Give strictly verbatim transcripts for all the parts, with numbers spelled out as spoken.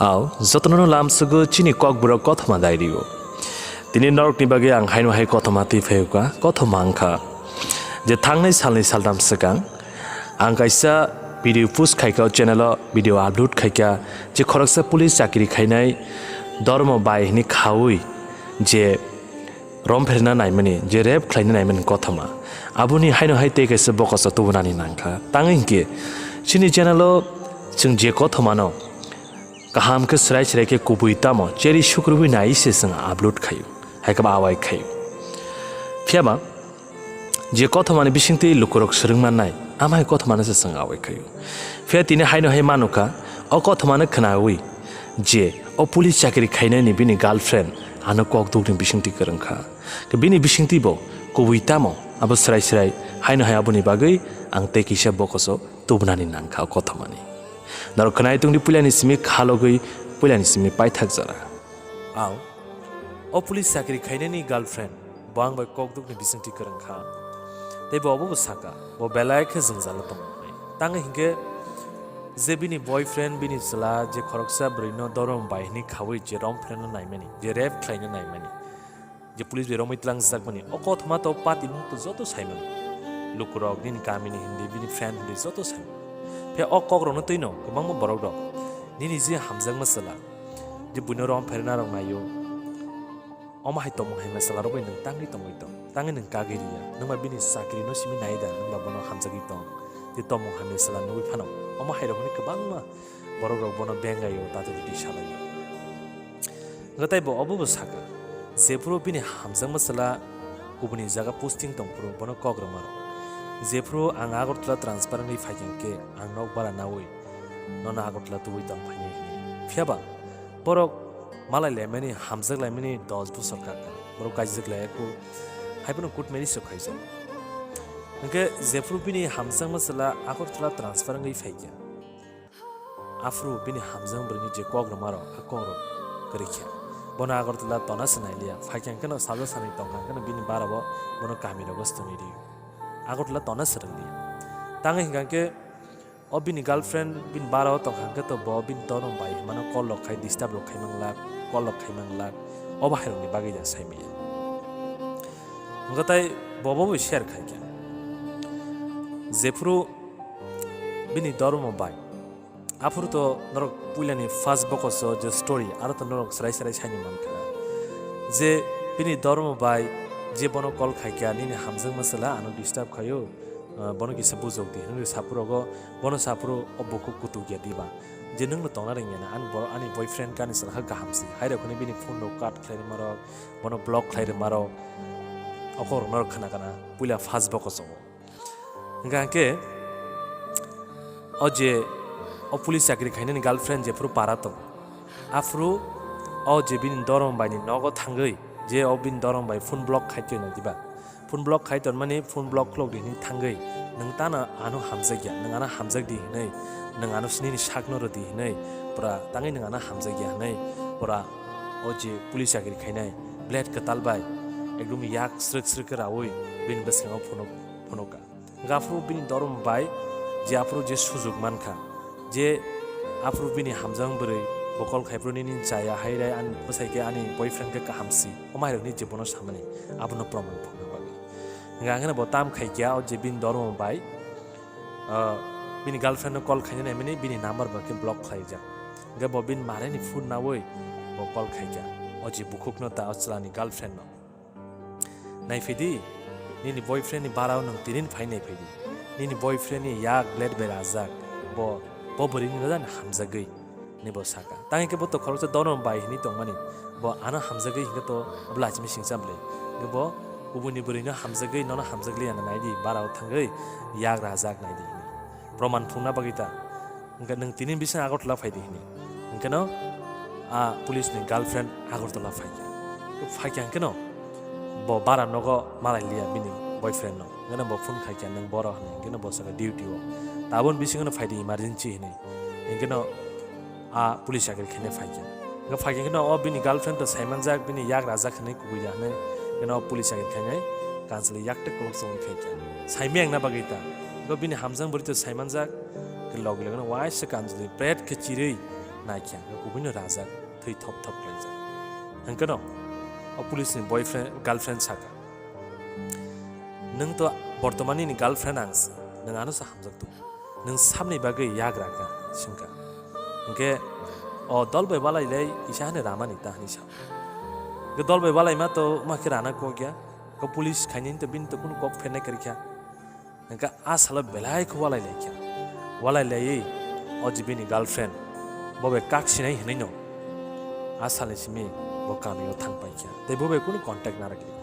Ao, jotono lamsugo chini kokborok kothoma diary o. Tini norokni bagwi ang haino hai kothoma twi phaiyokha, kothoma wngkha je thangnai salni saltham swkang ang kaisa video post khaikha, o channel o video upload khaikha, je khoroksa police chakri khainai Dormo bai hwnwi khaui je romphirna naimani, je rape khlaina naimani kothoma. Aboni haino hai tei kaisa bokoso tubunani nangkha. Tangwi hinkhe chini channel o chwng je kothomano kaham khe swrai swrai khe kubui tamo cherwi sukrubui nai se chwng upload khaio, hai khe ba awai khaio. Phiyaba je kothomani bisingtwi lukurok swrwng mannai, ama hai kothomano se chwng awai khaio. Phiya tini haino hai manukha, o kothomano khnaui je o police chakri khainani bini girlfriend ano kok dukni bisingtwi kwrwng kha. Bini bisingtwi bo kubui tamo abo swrai swrai haino hai aboni bagwi ang tei kisa bokoso tubunani nangkha o kothomani. Norok khwnai tongdi puilani simi khalogwi puilani simi paithak jora. Ao, o police chakri khainani girlfriend bo ang bai kokdukni bisingtwi kwrwng kha. Tei bo obo bo saka, bo belai khe jwngjalo tongo hwnwi. Tangwi hinkhe je bini boyfriend, bini chwla je khoroksa bwrwino Dormo bai hwnwi khaui je romphirna naimani, je rape khlaina naimani, je police bai romwi twlangjakmani, o kothoma to party mung to joto saimano. Lukurok, nini kamini hindi, bini friend hindi joto saimano. Phiya o kokrokno twino kwbangma borokrok nini je hamjakma chwla, je buino romphirna rok naio, omo hai tongmung hai masa rok bai nwng tangwi tongwi tong, tangwi nwng kagwi riya, nwng ba bini chakri no simi nai da, nwng ba bono hamjagwi tong, je tongmung hai masa nugwi phano, omo hai rok hwnwi kwbangma borok rok bono bengaio, tato ridi salaio. Wngkha tei bo obo bo saka, jephuru bini hamjakma chwla kubuni jaga posting tong phuru bono kok rwma rok, jephuru ang Agartala transfer wngwi phaikha hwnkhe ang nok bara naui nono Agartala tubui tong phainai hwnwi. Phiyaba borok malai laimani, hamjak laimani dos bosor kaka. Borok kaijak laiya kho, hai phano court marriage rok khaijak. Hwnkhe jephuru bini hamjakma chwla Agartala transfer wngwi phaikha, aphuru bini hamjak bwrwini je kok rwma rok, a kok rok kwrwi kha. Bono Agartala tona se nailiya, phaikha hwnkhe no salsa sanwi tongkha hwnkhe no bini bara bo bono kami rogo se tongwi rio. Agartala tona se rwliya. Tangwi hwnkha hwnkhe o bini girlfriend bini bara o tongkha hwnkhe to bo bini Dormo bai hwnmano call rok khai disturb rok khai manglak, call rok khai manglak, obo hai rokni bagwi da sai manya. Hwnkhe tai bo bo share khai kha. Jephuru bini Dormo bai, aphuru to norok puilani first bokoso je story, aro to norok srai srai saini mankha je bini Dormo bai je bono call khai kha, nini hamjakma chwla ano disturb khaio, ah, bono kisa bujok di hwnwi saphuru go, bono saphuru o bukhuk kutuk ya diba? Je nwng no tongna rwngya na, ani borok, ani boyfriend kani chwla ha kaham si. Hai rok hwnwi bini phone rok cut khlai rwma rok, bono block khlai rwma rok, o kok rok norok khna kana puila first bokoso o. Hwnkha hwnkhe o je o police chakri khainani girlfriend jephuru para tong, aphuru o je bini Dormo bai ni nogo thangwi je o bini Dormo bai phone block khai tongna diba? Phone block khai tonmani, phone block khulok di hwnwi thangwi, nwng tano ano hamjakya, nwng ano hamjak di hwnwi, nwng ano sinini sakno rw di hwnwi, pura tangwi nwng ano hamjakya hwnwi, pura o je police chakri khainai blade kwtal bai ekdom yak srwk srwk khe raui bini bwskango phunuk, phunukha. Hwnkhe aphuru bini Dormo bai je aphuru je sujuk mankha, je aphuru bini hamjak bwrwi bo call khai phuru nini chaya hai rai ani bwsai khe ani boyfriend khe kaham si, omo hai rokni je bono samani abono proman phunukna bagwi. Hwnkhe ang kheno bo tam khai kha, o je bini Dormo bai, ah, bini girlfriend no call khaina naimani bini number bo khe block khlaijak. Hwnkhe bo bini mare ni phone naui bo call khai kha, o je bukhuk no ta o chwla ni girlfriend no. Naiphidi, nini boyfriend ni bara o nwng tinin phai naiphidi. Nini boyfriend ni yak blade bai rajak, bo, bo bwrwi ni no jani hamjagwi, hwnwi bo saka. Tang hwnkhe bo to khoroksa Dormo bai hwnwi tongmani, bo ano hamjagwi hwnkhe to abo lachimi singcha bwlai. Hwnkhe bo kubuni bwrwi no hamjagwi, nono hamjagli ano naidi, bara o thangwi yak rajak naidi hwnwi. Proman phungna bagwi ta. Hwnkhe nwng tini bising Agartala phaidi hwnwi. Hwnkhe no a police ni girlfriend Agartala phaikha. Phaikha hwnkhe no bo bara nogo malai liya bini boyfriend no. Hwnkhe no bo phone khaikha, "Nwng boro?" hwnwi. Hwnkhe no bo sakha, "Duty o." Tabon bisingo no phaidi emergency hwnwi. Hwnkhe no a police chakri khainai phaikha. Hwnkhe phaikha hwnkhe no o bini girlfriend to saimanjak, bini yak rajak hwnwi kubui ya hwnwi. Hwnkhe no o police chakri khainai kanchwlwi yak tek kolok chongwi phaikha. Saimaya wngna bagwi ta. Hwnkhe bini hamjak bwrwi to saimanjak. Logi logi no waisa kanjli pret khe chirwi naikha, hwnkhe kubuino rajak, thwi thop thop khlaijak. Hwnkhe no o police ni boyfriend, girlfriend saka, "Nwng to bortoman nini girlfriend ang se, nwng ano se hamjak tongo. Nwng sabni bagwi yagra kha?" swngkha. Hwnkhe o dol bai balai lai kisa hani ramani ta hwnwi sa. Hwnkhe dol bai balai ma to ma khe rana kok ya. Ko police khainani to bini to kunu kok phernai kwrwi kha. Hwnkhe a salo belai khe walai lai kha. Walai laiwi o je bini girlfriend, bo bai kak sinai hwnwi no a salni simi bo kamio thang pai kha. Tei bo bai kunu contact narakli.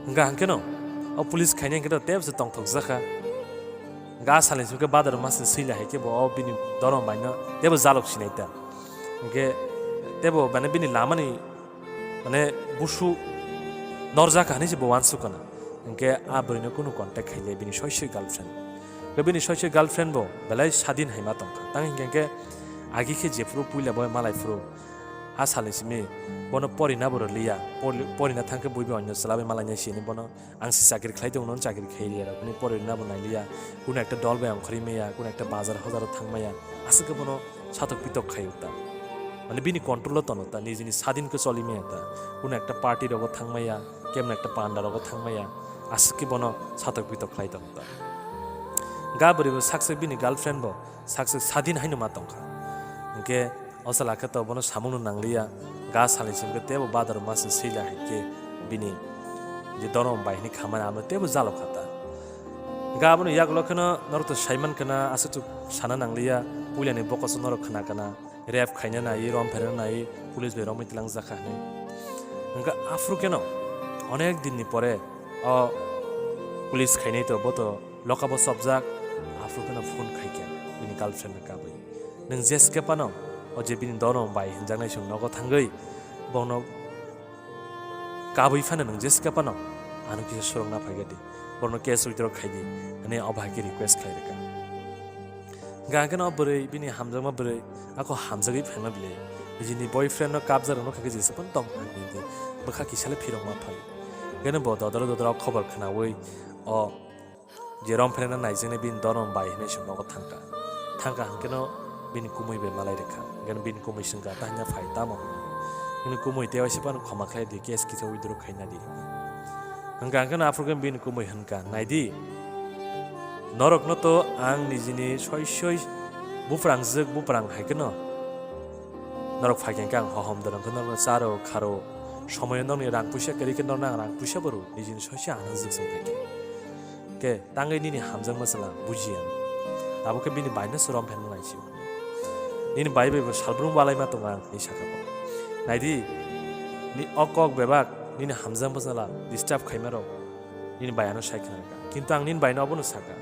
Hwnkhe hwnkhe no o police khainai hwnkhe to tebo se tongthok jakha. Hwnkhe a salni simi khe badar mas swi lai hai khe bo o bini dorom bai no tebo jalok sinai ta. Hwnkhe tebo mane bini lamani mane busu norjak hinwi se bo uansuk kana. Hwnkhe a bwrwino kunu contact khaile bini soisoi girlfriend. Hwnkhe bini soisoi girlfriend bo belai sadin hai ma tongkha. Tang hwnkhe hwnkhe agi khe jephuru puila bo malai phuru a salni simi bono porina bo rwliya. Pori-, porina thangkhe buibi onyo chwla bai malainai sini bono. Ang se chakri khlai tongo, nono chakri khai rwya rok hwnwi porina bo nailiya. Kuno ekta dol bai ongkhorwi maya, kuno ekta bazar hozaro thang maya. Aswk khe bono satok pitok khai ta. Mane bini control o tono ta, nijini sadin khe choli maya ta. Kuno ekta party rogo thang maya, kemno ekta panda rogo thang maya. Aswk khe bono satok pitok khlai tono ta. Ga bwrwi bo sak sak bini girlfriend bo sak sak sadin haino ma tongkha. Hwnkhe o chwla khe to bono samungno nangliya, ga salni simi khe tebo badar ma se sila hai khe bini je dorom bai hwnwi khamani amo tebo jalok kha ta. Ga aboni yagulo kheno norok to saiman khna aswk sana nangliya, puilani bokoso norok khna kana, rape khaina nai, rom pherna nai, police bai romwi tlang jakha hwnwi. Hwnkhe aphuru kheno onek din ni pore o police khainai to bo to lokabo chopjak, aphuru kheno phone khaikha bini girlfriend no kabui. Nwng jeske phano o je bini dono bai hwnjaknai chwng nogo thangwi bono kabui phano nwng jeske phano ano kisa swrwngna phaikha di, bono case withdraw khai di hwnwi o bahai khe request khlai rwkha. Hwnkhe no bwrwi bini hamjakma bwrwi ako hamjagwi phaima bwlai nijini boyfriend no kabjak rwno khaikhe jesa phano tong phaikha di, bwkha kisa le phirokma phai. Hwnkhe no bo dodoro dodoro khobor khnaui o je rom pherena naijaknai bini dono bai hinwi se nogo thangkha. Thangkha hwnkhe no bini kumui bai malai rwkha. Hwnkhe no bini kumui swngkha, "Tahina phai tamo?" hwnwi. Bini kumui tei waisa phano khoma khlai di, "Case kisa withdraw khaina di," hwnwi. Hwnkha hwnkhe no aphuru khe bini kumui hwnkha, "Nai di, norokno to ang nijini soi soi buprangjwk buprang hai kheno norok phai khe ang hohom dorong khe norokno charo kharo, somoyo nokni rang puisa kwrwi khe norokno ang rang puisa bo rw, nijini soi soi anangjwk se phai khe." Khe tangwi nini hamjakma chwla bujiya. Abo khe bini bai no se rom pherna naisio. Nini bai bai bo salbrum walaima tongo ang hinwi sakha bo. Naidi, ni o kok bebak nini hamjakma chwla disturb khaima rok nini bai ano sai khna rwkha. Kintu ang nini bai no obono sakha.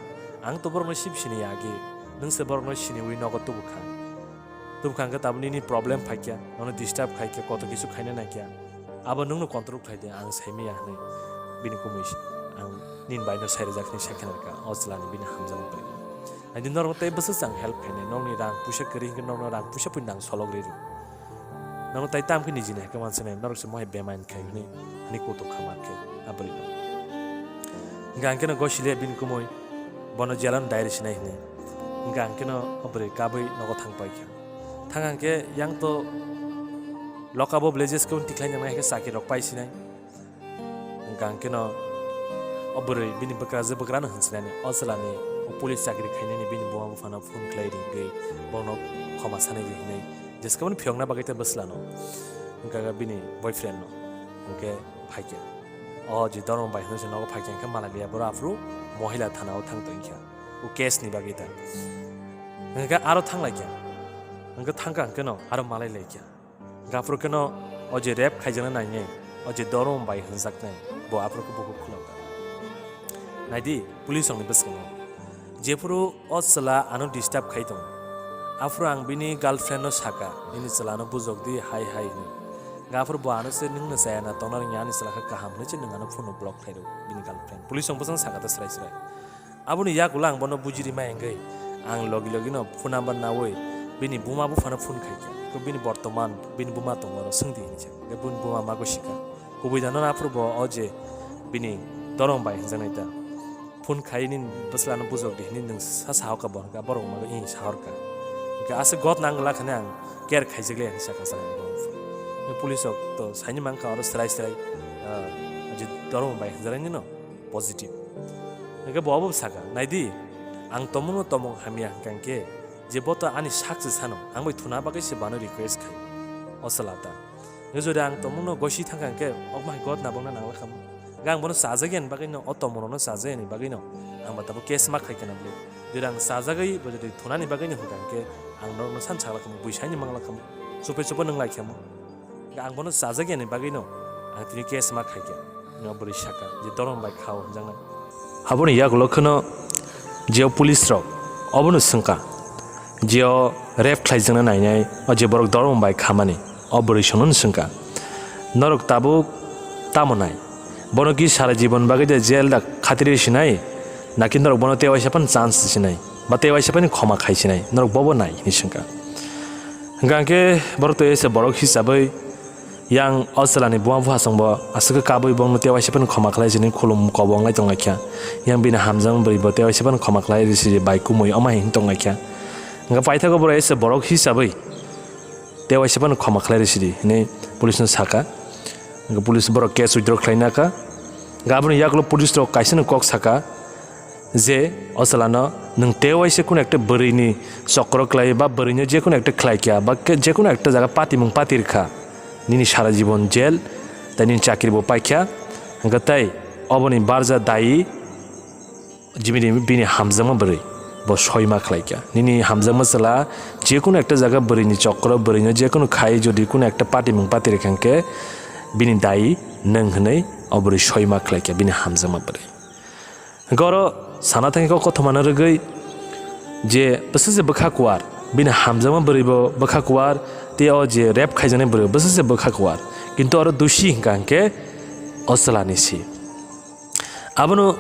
Ang to borok no sib sini ya agi. Nwng se borok no siniwi nogo tubukha. Tubukha hwnkhe tabuk nini problem phaikya, nono disturb khaikya, koto kisu khaina naikya. Abo nwngno control khlai di, ang saimaya hwnwi bini kumui se, ang nini bai no sai rwjak hwnwi sai khna rwkha, o chwla ni bini hamjakma bai. Naidi norok tei bwswk chang help khainai, nokni rang puisa kwrwi hwnkhe nokno rang puisa pun nang solok rwi rw. Nokno tai tam khe nijini hai khe mansinai, norok se mohai bemai khai hwnwi, hwnwi kutuk kha ma khe, a bwrwi no. Hwnkhe ang khe no gosile bini kumui, bono jela no diary sinai hwnwi. Hwnkhe ang khe no o bwrwi kabui nogo thang pai kha. Thang ang khe yang to loka bo villages khe tikhlai nang hai khe chakri rok pai sinai. Hwnkhe ang khe no o bwrwi bini bwkrajwk bwkrano hwnsinani o chwlani o police chakri khainani bini buma buphano phone khlai ringwi bono khoma sanai di hwnwi jeskaboni phiyokna bagwi tei bwslano hwnkha khe bini boyfriend no hwnkhe phaikha. O je dormo bai hwnwi se nogo phaikha hwnkhe malai liya boro aphuru mohila thana o thang tongkha o case ni bagwi ta hwnkhe aro thang laikha hwnkhe thangkha hwnkhe no aro malai laikha. Gaphuru kheno o je rape khaijana nainai, o je dorom bai hwnjaknai, bo aphuru khe bukhuk khulokha. Naidi, police rokni bwskango. Jephuru o chwla ano disturb khai tongo, aphuru ang bini girlfriend no saka, "Nini chwla no bujok di, hai hai," hwnwi. Gaphuru bo ano se, "Nwng no chaya na tongna rwngya, ani chwla khe kaham," hwnwi se nwng ano phone no block khlai rw bini girlfriend. Police rok bwskango saka ta srai srai. Aboni yagulo ang bono bujiri ma hwnkhe, ang logi logi no phone number naui bini buma buphano phone khai kha. Ko bini bortoman bini buma tongo oro swngdi hinwi sa. Hwnkhe bini buma ma gosika. Kubui da nono aphuru bo o je bini dorong bai hwnjaknai ta. Phone khai nini bwsla no bujok di hinwi nwng sa sahorka bo hwnkha borok ma ing sahorka. Aswk god nang la khani ang care khaijak le hinwi sakha sani. Police rok to saini mankha oro srai srai, ah, je dormo bai hinjarai no positive. Hingke bo obo sakha, "Naidi, ang tomungno tomung hamya hingka hingke je bo to ani sak se sano, ang bai thuna bagwi se bano request khai." O chwla ta. Nw jodi ang tomungno gosi thangkha hingke, okma hai god nabokna nangla khamu. Hingke ang bono chajak yani bagwino, o tomungno chajak yani bagwino ang ba tabuk case ma khai kana bwle. Jodi ang chajagwi bo jodi thunani bagwino hingka hingke ang norokno san sakla khamu, buisaini mangla khamu, chupe chupe nwnglai khamu. Hingke ang bono chajak yani bagwino ang tini case ma khai kha. Hwnwi o bwrwi sakha je dormo bai khao hwnjaknai. Aboni yagulo kheno jeo police rok obono swngkha, jeo rape khlaijakna nainai o je borok dormo bai khamani, o bwrwi sono swngkha, "Norok tabuk tamo nai? Bono ki sara jibon bagwi de jail da khatiri sinai? Naki norok bono tewaisa phano chance sinai? Ba tewaisa phano khoma khai sinai? Norok bobo nai?" hinwi swngkha. Hingka hingke borok to ese borok hisabwi yang o chwlani buma bupha chwngbo aswk khe kabui bongno tewaisa phano khoma khlai sini khulum kobonglai tonglaikha. Yang bini hamjakma bwrwi bo tewaisa phano khoma khlai risi bai kumui omo hai tonglaikha. Hingkhe paithago borok ese borok hisabwi tewaisa phano khoma khlai risi di hinwi police no sakha. Hingkhe police borok case withdraw khlai nakha. Hingkhe aboni yagulo police rok kaisa no kok sakha. Je o chwlano nwng tewaisa kunu ekta bwrwini chokro khlai ba bwrwino je kunu ekta khlai kha ba ke-, je kunu ekta jaga patimung pati rwkha, nini sara jibon jail tei nini chakri bo paikha, hwnkhe tei oboni barja dayi jibini bini hamjakma bwrwi bo soima khlai kha. Nini hamjakma chwla je kunu ekta jaga bwrwini chokro bwrwino je kunu khai jodi kunu ekta patimung pati rwkha hwnkhe bini dayi nwng hwnwi o bwrwi soima khlai kha bini hamjakma bwrwi. Hwnkhe oro sana thangwi kok kothoma no rwgwi je bwswk se bwkha kuwar, bini hamjakma bwrwi bo bwkha kuwar, tei o je rape khaijaknai bwrwi bo bwswk se bwkha kuwar, kintu oro dusi hwnkha hwnkhe o chwla ni si. Abono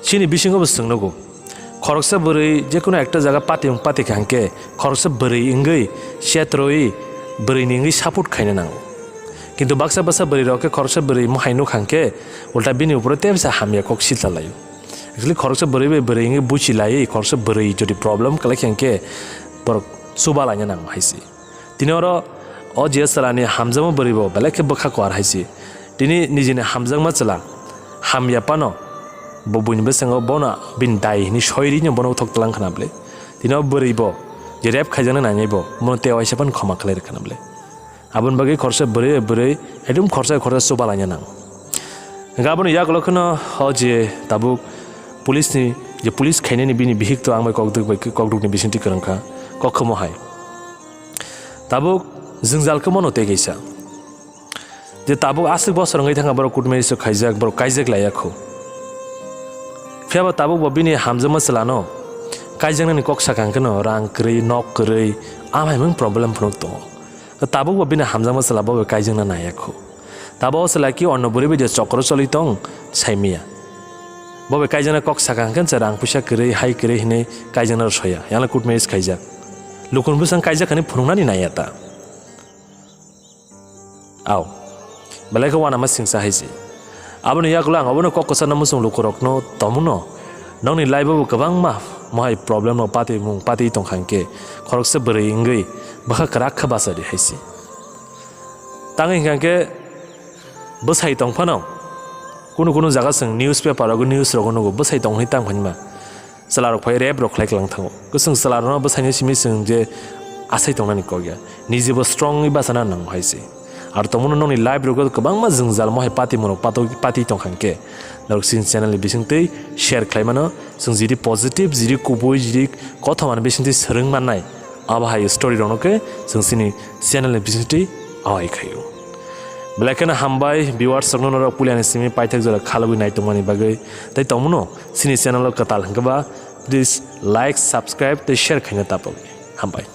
chini bisingo bo chwng nugo, khoroksa bwrwi je kunu ekta jaga patimung pati kha hwnkhe khoroksa bwrwi wngwi chetrwi bwrwini wngwi support khaina nango. Kintu baksa baksa bwrwi rok khe khoroksa bwrwi mohai nukha hwnkhe ulta bini uporo tebsa hamya kok sitla laio. Actually, khoroksa bwrwi bai bwrwi wngwi buchi laiwi khoroksa bwrwi jodi problem kwlai kha hwnkhe borok chuba laina nango hai se. Tini oro o je chwlani hamjakma bwrwi bo belai khe bwkha kuwar hai se. Tini nijini hamjakma chwla hamya phano bo buini bwskango bono bini dai hinwi soi rino bono uthok twlang khna bwle. Tini o bwrwi bo je rape khaijaknai nainai bo bono tewaisa phano khoma khlai rwkha na bwle. Aboni bagwi khoroksa bwrwi bai bwrwi ekdum khoroksa bai khoroksa chuba laina nang. Hwnkhe aboni yagulo kheno o je tabuk police ni je police khainani bini bihik to ang bai kokduk bai kokduk ni bisingtwi kwrwng kha, kok khomo hai. Tabuk jwngjal khe mono tei kaisa. Je tabuk aswk bosor wngwi thangkha borok court marriage rok khaijak, borok kaijak laiya khu. Phiyaba tabuk bo bini hamjakma chwlano kaijaknani kok sakha hwnkhe no rang kwrwi, nok kwrwi, amhaimung problem phunuk tongo. Tabuk bo bini hamjakma chwla bo bai kaijakna naiya khu. Tabuk o chwla ki onno bwrwi bai je chokro choli tong saimanya. Bo bai kaijakna kok sakha hwnkhe se rang puisa kwrwi, hai kwrwi hinwi kaijakna rw soya, yang le court marriage khaijak. Lukuni bwsang kaijak hinwi phunuknani naiya ta. Au. Belai khe uanama singsa hai se. Aboni yagulo ang obono kok kwchangno muchung lukurokno tomono, nokni life-o bo kwbangma mohai problem-no patwi mung patwi tongkha hwnkhe, khoroksa bwrwi wngwi bwkha kwrak khe bacha di hai se. Tangwi hwnkha hwnkhe bwsai tong phano, kunu kunu jaga chwng newspaper-o news-rogo nugo, bwsai tong hwnwi tang phaima. Chwlarok phai rape rok khlai klang thango. Kwchwng chwlarokno bwsaino simi chwng je asai tongnani kok ya. Nijebo strong wi bachana nango hai se. Aro tongmano nokni life rogo kwbangma jwngjal mohai pati monok pato-, pati tongkha hwnkhe norok chini channel ni bisingtwi share khlai mano. Chwng jiri positive, jiri kubui, jiri kothoma ni bisingtwi swrwng mannai. Abo hai story rokno khe chwng chini channel ni bisingtwi awai khaio. Belai kheno hambai viewers rokno norok puilani simi paithak jora khalogwi naitongmani bagwi. Tei tongmano chini channel o kwtal hwnkhe ba please like, subscribe tei share khaina tapok. Hambai.